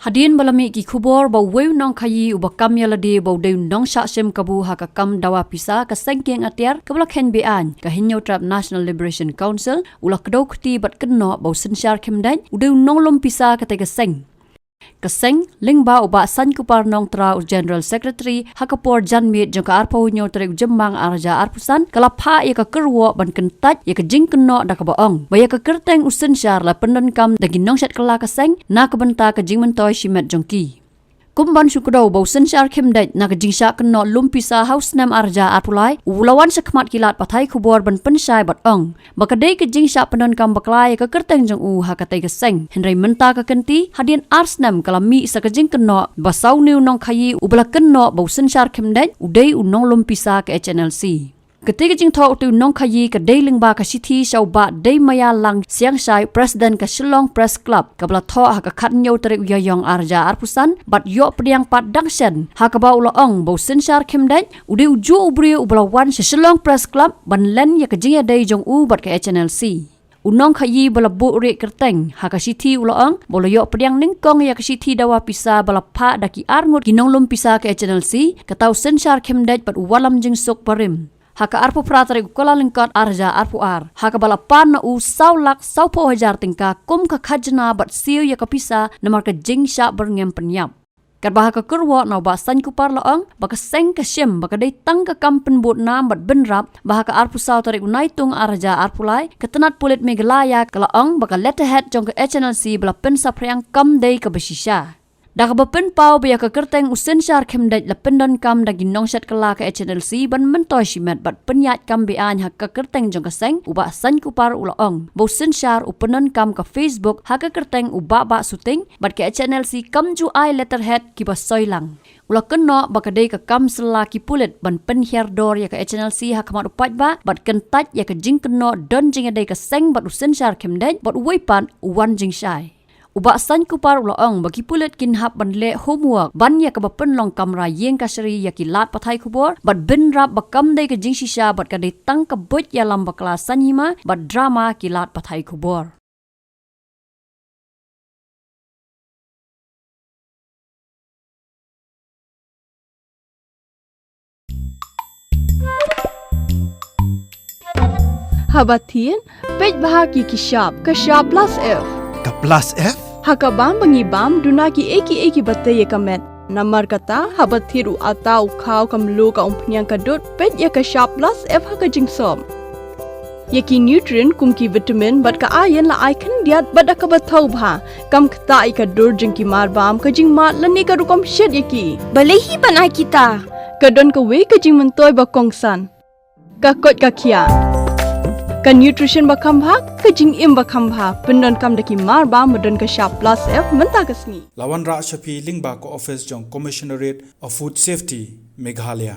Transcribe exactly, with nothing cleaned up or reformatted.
Hadien ba la mih ki khubor ba uwei u nongkhaïi uba kam ïa lade ba u dei u nongshah shim kabu ha ka kam dawa pisa ka seng kieng atiar kaba la kheiñ be-aiñ, ka Hynñiewtrep National Liberation Council u la kdew kti bad kynnoh ba u Synshar Khymdeit u dei u nonglum pisa katei ka seng. Ka seng, lyngba u Bah Saiñkupar Nongtra, u General Secretary, ha ka por janmiet jong ka arphew hynñiew tarik u Jymmang ar hajar arphew san, ka la phah ïa ka kyrwoh ban kyntait ïa ka jingkynnoh da kaba ong ba ïa ka kyrteng u Synshar la pyndonkam da ki nongshet kylla ka seng na ka bynta ka jingmyntoi shimet jong ki. Kum ban shu kdew ba u Synshar Khymdeit na ka jingshah kynnoh lum pisa ha u snem ar hajar arphew lai, u la wan sha khmat ki lad pathai khubor ban pynshai bad ong ba ka dei ka jingshah pyndonkam bakla ïa ka kyrteng jong u ha katei ka seng. Hynrei mynta ka kynti, hadien ar snem, ka la mih sa ka jingkynnoh ba sa une u nongkhaïi uba la kynnoh ba u Synshar Khymdeit u dei u nonglum pisa ka H N L C. Katei ka jingthoh utei u nongkhaïi ka dei lyngba ka shithi sha u Bah Deimayallang Siangshai, President ka Shillong Press Club, kaba la thoh ha ka khathynñiew tarik u Ïaïong ar hajar arphew san, bad ïoh pdiang pat dang shen, ha kaba u la ong ba u Synshar Khymdeit u dei ujuh u briew uba la wan sha Shillong Press Club ban len ïa ka jingïadei jong u bad ka H N L C. U nongkhaïi ba la buh rieh kyrteng ha ka shithi u la ong ba u la ïoh pdiang nyngkong ïa ka shithi dawa pisa ba la phah da ki arngut ki nonglum pisa ka H N L C, kata u Synshar Khymdeit bad u Wallamjingsuk Barim, ha ka arphew phra tarik u Kyllalyngkot ar hajar arphew ar, ha kaba la pan na u saw lak sawphew hajar tyngka kum ka khajna bad siew ïa ka pisa namar ka jingshah byrngem pynïap. Katba ha ka kyrwoh na u Bah Saiñkupar la ong ba ka seng ka shim ba ka dei tang ka kam pynbud nam bad bynrap, ba ha ka arphew saw tarik u Naitung ar hajar arphew lai, ka tnat pulit Meghalaya ka la ong ba ka letterhead jong ka H N L C ba la pynsaphriang kam dei kaba shisha. Da kaba pynpaw ba ïa ka kyrteng u Synshar Khymdeit la pyndonkam da ki nongshet kylla ka H N L C ban myntoi shimet bad pynïaid kam be-aiñ ha ka kyrteng jong ka seng, u Bah Saiñkupar u la ong ba u Synshar u pyndonkam ka Facebook ha ka kyrteng u Bah Bah Suting, bad ka H N L C kam ju ai letterhead kiba soi lang. U la kynnoh ba ka dei ka kam sylla ki pulit ban pynhiar dor ïa ka H N L C ha khmat u paidbah bad kyntait ïa ka jingkynnoh don jingïadei ka seng bad u Synshar Khymdeit bad uwei pat u Wan Jingshai. U Bah Saiñkupar u la ong ba ki pulit kin hap ban leh homework ban ïa kaba pynlong kamra ïing kashari ïa ki lad pathai khubor bad bynrap ba kam dei ka jingshisha bad ka dei tang ka buit ïalam bakla saiñ hima bad drama ki lad pathai khubor. Haba thied, peit bha ki ki shap, ka shap plus F. Ka plus F? Ha ka bam ba ngi bam, duna ki ei ki ei kiba tei ïa ka met. Namar kata, haba thied u atta, u khaw, ka mluh, ka umphniang, ka dud, peit ïa ka shap plus F ha ka jingsop. Ïa ki nutrient kum ki vitamin bad ka iron la ai khyndiat bad da kaba thaw bha, kam ktah ïa ka dur jong ki mar bam, ka jingmad lane ka rukom shet ïa ki. Balei hi ban ai kita? Ka don kawei ka jingmyntoi ba kongsan. Ka koit ka khiah. Ka nutrition ba kham bha, ka jingim ba kham bha, pyndonkam da ki mar bam ba don ka shap plus F mynta ka sngi. La wanrah sha phi lyngba ka office jong Commissionerate of Food Safety, Meghalaya.